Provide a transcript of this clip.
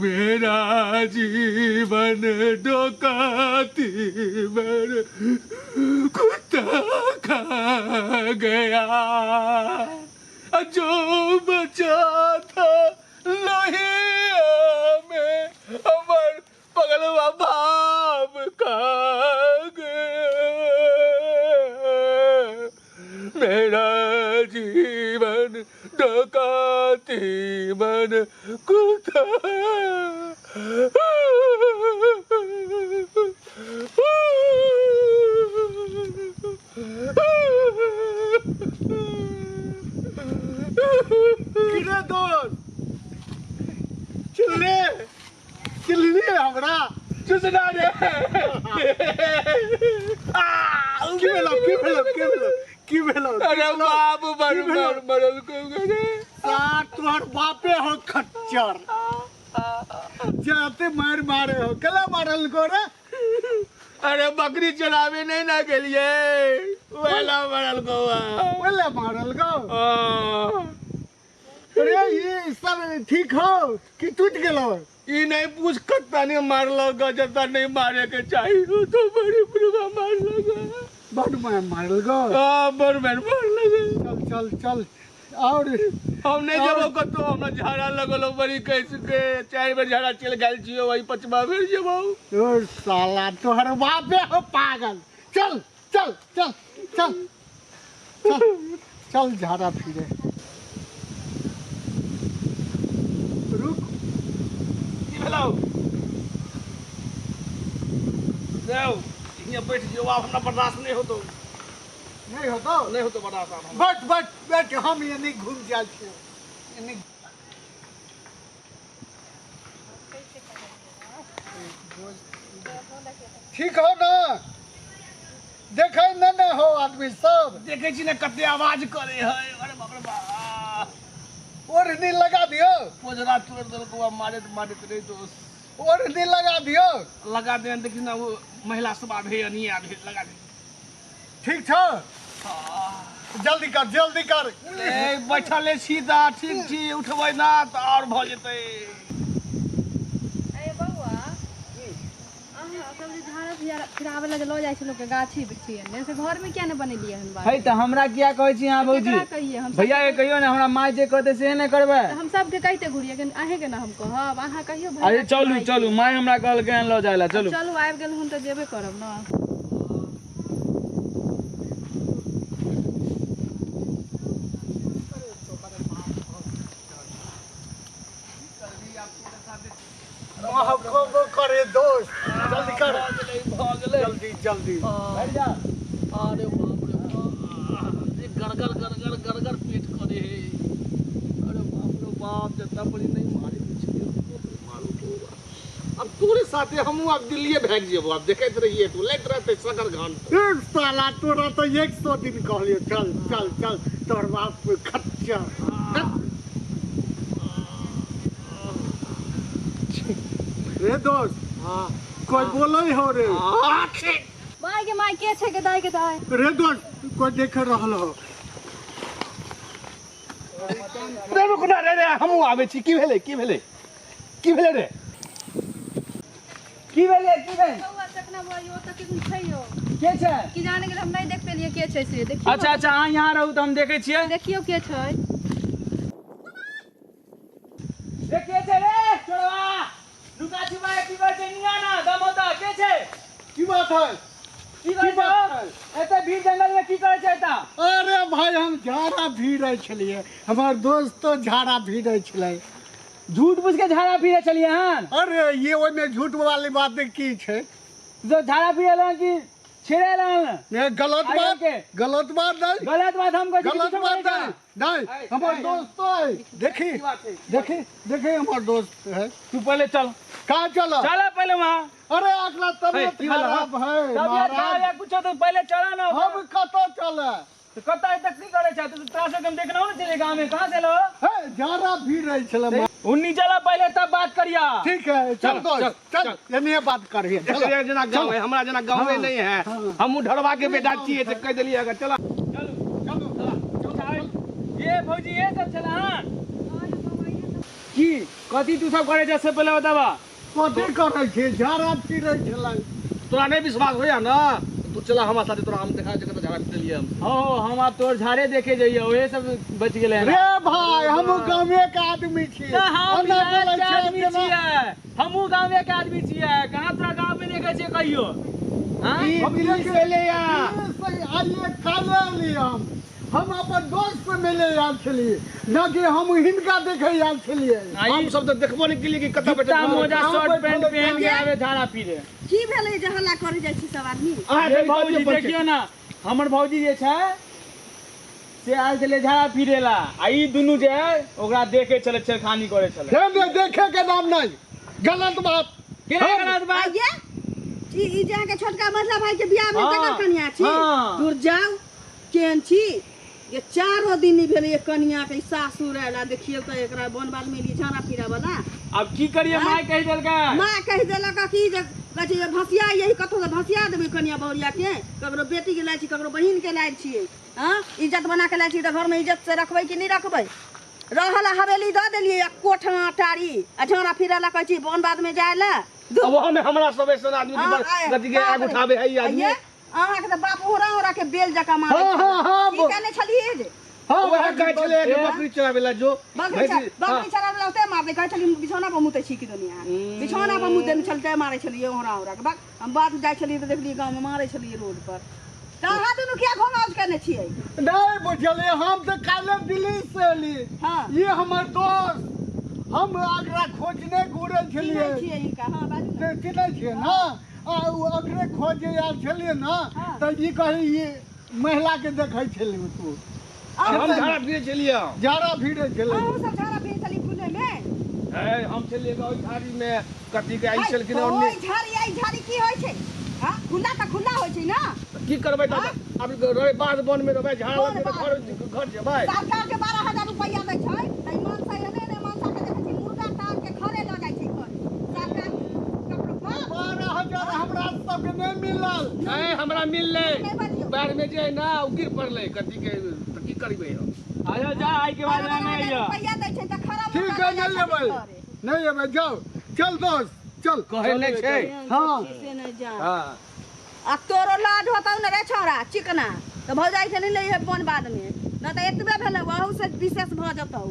मेरा जीवन डोकाती बर कुत्ता खा गया, जो बचा था लोहिया में हमर पगलवा बाप खा गया। मेरा जीवन डकाती मन कुत्ता। किरे दोस्त, चिल्ले चिल्ली हमरा चुसना रे। की भेलो, की भेलो, की भेलो, की भेलो? अरे बाप मर की भेलो? मर मरल को रे। सार तोहर बापे हो खच्चर, जाते मार मारे हो, कला मारल को रे? अरे बकरी चरावे नहीं ना गेलिए, वेला मरल को। ओले मारल को? अरे ये सब ठीक हो कि टूट गेलो? ई नहीं पूछ कत्ता नहीं मारलो ग, जत्ता नहीं मारे के चाहिए तो बड़ी बुढ़वा मारलो ग। बड़ मार मारल गो? हाँ, बड़ मार मारलो ग। चल चल चल, और हम नहीं जबो कतो, हमरा झाड़ा लगल हो बड़ी कैस के, 4 बेर झाड़ा चल गेल छियो, वही 5वां बेर जेबो। ओ साला तोहर बापे हो पागल। चल चल चल चल चल चल, झाड़ा फिरे रुक। की भेलौ? देव हियां बैठ जो, आब हमरा बर्दाश्त नहीं होतो। नहीं होतो? नहीं होतो बर्दाश्त आब हमरा। बैठ बैठ बैठ, हम एनी घूम जाय छियो एनी। ठीक हो ना? देखै नहि ने हो आदमी सब? देखै छी ने कते आवाज करे है। अरे बाप रे बाप, ओढ़नी लगा दियो। पोजरा तोड़ देलको, आ मारैत मारैत रही दोस्त। ओढ़नी लगा दियो। लगा दे, देखी ना वो महिला सब आबे नहीं आबे, लगा दे। ठीक छौ? जल्दी कर जल्दी कर। ए बैठले छी तऽ ठीक छी, उठबै ना तऽ आओर भऽ जेतै। ए बौआ, अहाँ सब जे झाड़ा फिराबै लए जे लऽ जाइ छै लोकके गाछी बिरछी एने से, घरमे किया नहि बनेलियै हन बात? है तऽ हमरा किया कहै छी अहाँ भौजी? केकरा कहियै हम? भैया के कहियो ने, हमरा माय जे कहतै से नहि करबै। तऽ हम सबके कहिते घुरियै कि अहेंके ने हम कहब? अहाँ कहियो भैया अरे के चलू मायके। चलू, माय हमरा कहलकै हन लऽ जाय लए, चलू। चलू, आबि गेल हन तऽ जेबे करब ने। महकबो करे दोस्त, जल्दी कर। भऽ गेलै। जल्दी जल्दी। बैठ जा। अरे बाप रे बाप, जे गड़गड़ गड़गड़ गड़गड़ पेट करे हे। अरे बाप रे बाप, जत्ता बड़ी नहीं मारे मारू तो। अब तोरे साथे हमहूँ आब दिल्लीए भागि जेबो, आब देखैत रहिए तू लैत रहते सगर घंट। ए साला तोरा तो 100 दिन कहलियो, चल चल चल, तोहर बाप खच्चर। रे दोस्त, हाँ कोई बोलै हो रे? माय के माय, के छै के दाय के दाय? रे दोस्त, कोई देख रहल हो। रे रुक ना रे, रे हमहूँ आबै छी। की भेलै, की भेलै, की भेलै रे? की भेलै, की भेल? बौआ तकना, बौआ यो तऽ केहन छै यो? के छै? की जाने गेल, हम नहि देख पेलियै के छै से, देखियौ। अच्छा अच्छा, अहाँ यहाँ रहू तऽ हम देखै छियै। देखियौ के छै। रे के छै रे चोरवा, लुका छुपा के की करै छै? निया ना दम होता, के छै? की बात है? की करै की बात छै? है? एते भीड़ जंगल में की करै छै एता? अरे भाई, हम झाड़ा भीड़े छलियै, हमर दोस्त तो झाड़ा भीड़े छलै। झूठ पूछ के झाड़ा फिरे छलियै हन? अरे ये ओहिमे झूठ वाली बात की छै? जो झाड़ा फिरे हन कि छेड़े हन? ये गलत आइ बात के। गलत बात नहीं। गलत बात हम कहै छी कि गलत किछो बात करै नहीं छै। नहीं, ऐ, हमर ऐ। दोस्त तो है, देखी की बात है? देखी देखी, हमर दोस्त है। तू पहले चल। कहाँ चला? चल पहले वहाँ। अरे अगला तबियत की भेलो? खराब है तबियत महाराज। खराब या कुछो, तो पहले चला ना। हम कतऽ चले? तो कतऽ तक की करै छै तू? तोरा सबके हम देखना ने चले गाँव में, कहाँ से लो? हे झाड़ा भीड़ रही छलै। उन्नी चला पहले तब बात करिया। ठीक है, चल चल, दोस्त चल, चल, एनिए बात करिए, चल। एकरे जेना गाँव है, हमरा जेना गाँव में नहीं है। हमहूँ ढरवा के बेटा छियै तऽ कहि देलियै अगर चला। चलू। चलो। चल। ये भौजी ये सब छला हन की कथी तू सब करे छै से पहिले बताबा। कथी करै छी, झाड़ा फिरै छलै। तोरा नहीं विश्वास होया ना, तू चला हमरा साथे, तोरा हम देखा कतऽ झाड़ा फिरलियै हम। हो हम आब तोर झाड़े देखे जइयै, ओहे सब बच गेलै हन। रे भाई, हम गामे के आदमी छी। तऽ हम एना बिहार बोलै के छियै आदमी जेना- छियै, हमहूँ गामे के आदमी छियै। कहाँ तोरा गाँव में देखै छियै कहियो? हाँ? हम दिल्ली से एलै या। दिल्ली से आइए काल्हि एलियै हम। हम अपन दोस्त से मिले आयल छलियै, न कि हम हिनका देखे आयल छलियै। हम सब तऽ देखबो नहि केलियै कि कतऽ जूता बैठल। मोजा कहाँ शर्ट बैठल पैंट है? पहन के आबे झाड़ा फिरे। की भेलै जे हल्ला करै जाइ छी सब आदमी? अहाँ ये कनि भौजी कहियौ देखियौ ना, हमर भौजी जे छै से आयल छलै झाड़ा फिरे ला, आ ई दुनू जे है ओकरा देखे छलै, छेड़खानी करै छलै। हे ने देखे के नाम नहीं, गलत बात। केना गलत बात? आइये ई जे अहाँके छोटका मझला भाई के बियाह भेल तकर हाँ, कनिया छी? हाँ। दूर जाउ, केहन छी जे चारो दिन नहि भेलै एक कनिया के सासुर आयल, देखियौ तऽ एकरा वन बाध में एलियै झाड़ा फिरा वाला। अब की करिए, माय कहि देलकै। माँ कहि देलक कि जे कहै छै जे भसिया यही कतौ तऽ भसिया देबै कनिया बहुरिया के, ककरो बेटी के लाय छी, ककरो बहिन के लाय छियै। हँ, इज्जत बना के लाय छी तऽ घर में इज्जत से रखबै कि नहि रखबै? रहल हवेली दऽ देलियै आ कोठा अटारी आ झाड़ा फिरा ला कहै छी वन बाध में जाय ला। अब ओहो में हमरा सब ऐसन आदमी के हाँ, गति के आग बाप रे। उठाबे है ई आदमी। आइये, अहाँके तऽ बाप ओहरा ओहरा के बेल जकाँ मारै हाँ, हाँ, हाँ, छलै। की कहने छलियै जे? हाँ, वएह कहै छलै कि बकरी चराबै ला जो। बकरी बकरी चराबै ला ओतै मारलै, कहै छलियै बिछौना पर मुतै छी कि दुनिया, बिछौना पर मुतै छलै तैं मारै छलियै ओहरा ओहरा के। बक हम बात जाइ छलियै तऽ देखलियै गाँवमे मारै छलियै रोड पर। तऽ अहाँ दुनू किया घोंघाउज केने छियै? नहीं बुझलियै, हम तऽ काल्हि दिल्ली से एली। हाँ। ये हमर दोस्त, हम आगरा खोजने घूरै चिन्है छलियै। छियै हिनका? हाँ बाजू ने। चिन्है छियै ना? आ ओ अगरे खोजे आयल छलियै ना, हाँ। तऽ ई कहै ई महिला के देखै छलियै तू। हम झाड़ा फिरै छलियै। झाड़ा फिरै छलै। अहूँ सब झाड़ा फिरै छलियै पुणे में? हे, हम छलियै ओहि झाड़ी में, कथी के आई छलखिन ओहि ओन्ने। झाड़ी आई झाड़ी की होइ छै? हाँ, खुला तऽ खुला होइ छै ना। की करबै तऽ आब रहबै बाध वन में रहबै, झाड़ा वन लगतै तऽ बाध। घर घर जेबै। सरकार जे 12,000 रुपैआ दै छै तऽ ई मनसा एने एने मनसा के देखै छी मुर्गा टांग के खड़े लऽ जाइ छै घरे। सरकार ककरो बाप 12,000 हमरा सबके नहि मिलल। ए हमरा मिललै, नहि बाजियौ। पैर में जे है ना ओ गिर पड़लै कथी के, तऽ की करबै हम? अच्छा जा, आई के बाद बारह नहीं हजार आइयो। रुपैआ दै छै तऽ खड़ा ठीक मुर्गा है, लऽ जाइ नहीं छथिन एबै, घरे। नहीं एबै, जाओ चल दोस्त चल। कहै नहि छै। हाँ। से नहि जान। हाँ। आ तोरो लाज होतौ ने रे छौड़ा चिकना, तऽ भौजाई के नहि लैहे वन बाद में, न तऽ एतबे भेलै, ओहू से विशेष भऽ जेतौ।